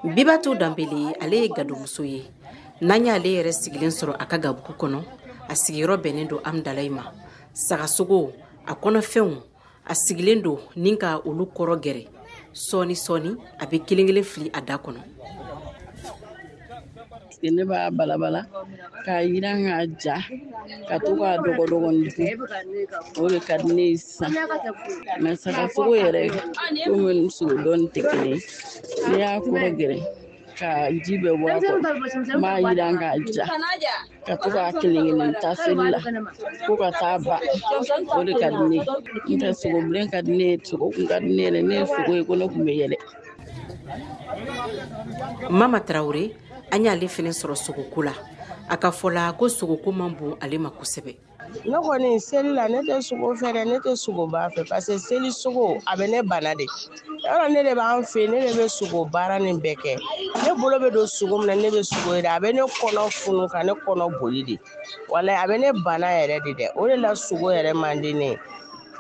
Bibatu Danbele, ale ye gadonmuso ye. N'an y'ale yɛrɛ sigilen sɔrɔ a ka gabugu kɔnɔ, a sigiyɔrɔ bɛnnen don Amdalayi ma. Sagasogo, a kɔnɔfɛnw, a sigilen don ni ka olu kɔrɔ gɛrɛ. Sɔɔni sɔɔni, a bɛ kelen kelen fili a da kɔnɔ. Ne b'a balabala k'a yiran k'a ja ka to k'a dɔgɔdɔgɔnin dun, o de ka di ne ye sisan. Mɛ sagasogo yɛrɛ komi sogo dɔɔni tɛ kelen ye, n'i y'a kɔrɔ gɛrɛ ka ji bɛɛ bɔ a kɔrɔ, n b'a yiran k'a ja ka to k'a kelen kelen ta seli la fo ka taa ban, o de ka di ne ye. N tɛ sogo bilen ka di ne ye, sogo kun ka di ne yɛrɛ, ne ye sogo ye ko ne kun bɛ yɛlɛ. Mama Tarawele, an y'ale fɛnɛ sɔrɔ sogoko la. A ka fɔ la ko sogoko man bon ale ma kosɛbɛ. Ne kɔni seli la ne tɛ sogo fɛ dɛ, ne tɛ sogoba fɛ parce que seli sogo a bɛ ne bana de. Yɔrɔ ne de b'an fɛ, ne de bɛ sogo baara nin bɛɛ kɛ. Ne bolo bɛ don sogo min na, ne bɛ sogo ye dɛ, a bɛ ne kɔnɔ funu ka ne kɔnɔ boli de. Walayi a bɛ ne bana yɛrɛ de dɛ, o de la sogo yɛrɛ man di ne ye.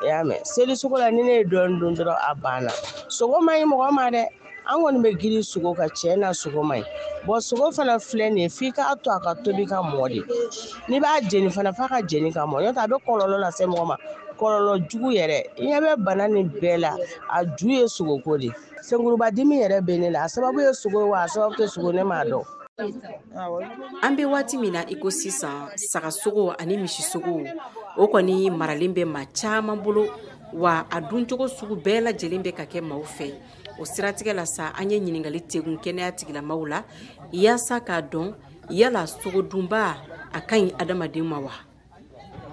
I y'a mɛn, seli sogo la ni ne ye dɔɔnin dun dɔrɔn a banna. Sogo man ɲi mɔgɔ ma dɛ. An kɔni bɛ girin sogo kan, tiɲɛ na sogo man ɲi. Bɔn sogo fana filɛ nin ye, f'i k'a to a ka tobi ka mɔ de. N'i b'a jeni fana, f'a ka jeni ka mɔ, n'o tɛ a bɛ kɔlɔlɔ lase mɔgɔ ma, kɔlɔlɔ jugu yɛrɛ. I ɲɛ bɛ bana nin bɛɛ la, a ju ye sogoko de. Senkurubadimi yɛrɛ bɛ ne la, a sababu ye sogo ye wa a sababu tɛ sogo, ne m'a dɔn. An bɛ waati min na i ko sisan, sagasogo ani misisogo o kɔni maralen bɛ maa caman bolo, wa a duncogo sugu bɛɛ lajɛlen bɛ ka kɛ maaw fɛ. O siratigɛ la sa, an ye ɲininkali tegun kɛnɛya tigilamaw la yaasa k'a dɔn yala sogodunba a ka ɲi adamaden ma wa.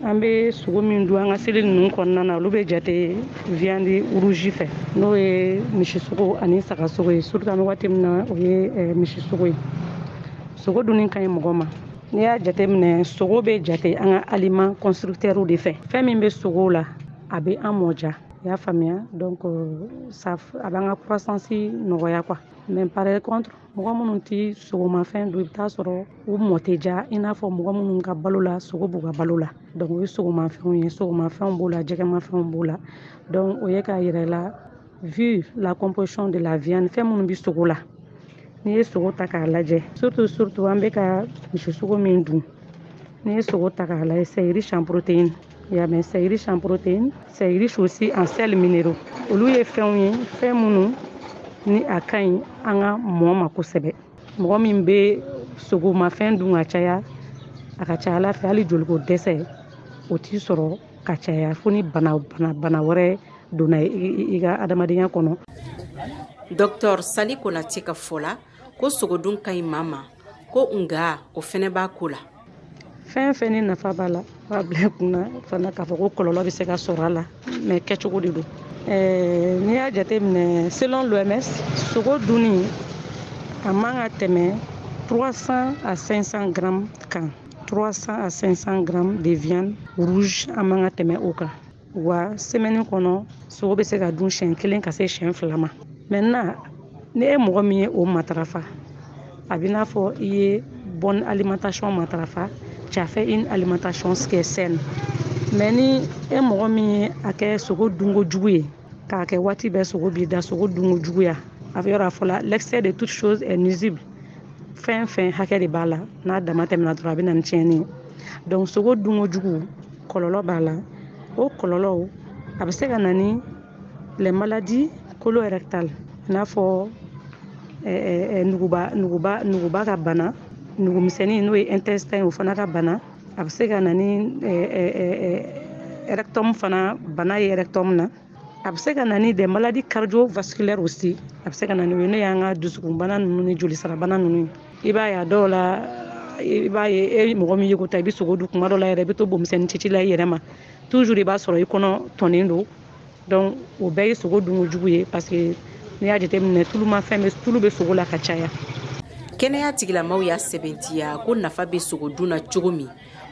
An bɛ sogo min dun an ka seli ninnu kɔnɔna na, olu bɛ jate viande rouge fɛ, n'o ye misisogo ani sagasogo ye. Surtout an bɛ waati min na, o ye misisogo ye. Sogo dunni ka ɲi mɔgɔ ma. N'i y'a jateminɛ, sogo bɛ jate an ka aliment constructeurs de fɛ. Fɛn min bɛ sogo la, a bɛ an mɔ ja, i y'a faamuya. Donc ça a b'an ka croissance nɔgɔya quoi. Mais par contre, mɔgɔ minnu tɛ sogomafɛn dun, i bɛ taa sɔrɔ u mɔ tɛ ja i n'a fɔ mɔgɔ minnu ka balo la sogo b'u ka balo la. Donc o ye sogomafɛnw ye, sogomafɛnw b'o la, jɛgɛmafɛnw b'o la. Donc o ye k'a yira i la, vu la composition de la viande, fɛn minnu bɛ sogo la, n'i ye sogo ta k'a lajɛ, surtout an bɛ ka misisogo min dun, n'i ye sogo ta k'a lajɛ, c'est riche en protéines. Ya mɛn, c'est riche en protéines, c'est riche aussi en sels minéraux. Olu ye fɛnw ye, fɛn minnu ni a ka ɲi an ka mɔ ma kosɛbɛ. Mɔgɔ min bɛ sogomafɛn dun ka caya, a ka ca Ala fɛ hali joliko dɛsɛ o t'i sɔrɔ ka caya, fo ni bana bana bana wɛrɛ donna i ka adamadenya kɔnɔ. Docteur Sali Konate ka fɔ la ko sogodun ka ɲi maa ma, ko nka o fɛnɛ b'a ko la. Fɛn fɛn ni nafa b'a la, b'a bila i kunna fana k'a fɔ ko kɔlɔlɔ bɛ se ka sɔrɔ a la, mɛ kɛcogo de don. N'i y'a jateminɛ, selon l'OMS, sogo dunni a man ka tɛmɛ 300 à 500 grammes kan. 300 à 500 grammes de viande rouge, a man ka tɛmɛ o kan. Wa semaine kɔnɔ, sogo bɛ se ka dun siɲɛ 1 ka se siɲɛ 2 ma. Maintenant, ni e mɔgɔ min ye o matarafa, a b'i n'a fɔ i ye bonne alimentation matarafa, tu as fait une alimentation qui est saine. Mais ni e mɔgɔ min ye a kɛ sogo dunko jugu ye, k'a kɛ waati bɛɛ sogo b'i da, sogo dunko juguya, a bɛ yɔrɔ a fɔ la, l'excès de toute chose est nuisible. Fɛn fɛn hakɛ de b'a la, n'a dama tɛmɛna dɔrɔn a bɛ na ni tiɲɛni ye. Donc sogo dunko jugu kɔlɔlɔ b'a la. O kɔlɔlɔw a bɛ se ka na ni les maladies colorectales, i n'a fɔ nuguba ka bana, nugumisɛnnin n'o ye intestin o fana ka bana. A bɛ se ka na ni rectum fana bana ye rectum na. A bɛ se ka na ni des maladies cardiovasculaires aussi. A bɛ se ka na ni o ye, n'o y'an ka dusukunbana ninnu ni jolisirabana ninnu ye. I b'a ye a dɔw la, i b'a ye e mɔgɔ min ye ko ta, i bɛ sogo dun kuma dɔ la yɛrɛ, i bɛ to bomisɛnnin cici la i yɛrɛ ma. Toujours i b'a sɔrɔ i kɔnɔ tɔnnen don. Donc o bɛɛ ye sogo dunko jugu ye, parce que n'i y'a jateminɛ, tulumafɛn bɛ, tulu bɛ sogo la ka caya. Kɛnɛya tigilamaw y'a sɛbɛntiya ko nafa bɛ sogo dun na cogo min,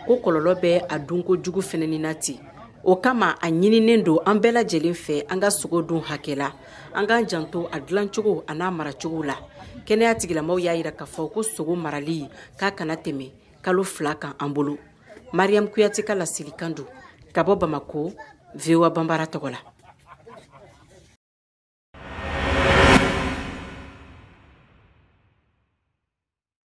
ko kɔlɔlɔ bɛ a dunko jugu fɛnɛ na ten. O kama a ɲininen don an bɛɛ lajɛlen fɛ an ka sogo dun hakɛ la, an k'an janto a dilancogo a n'a maracogo la. Kɛnɛya tigilamaw y'a yira k'a fɔ ko sogo marali k'a kana tɛmɛ kalo 2 kan an bolo. Mariam Kuyate ka laselikan don ka bɔ Bamako, VOA Banbara tɔgɔ la.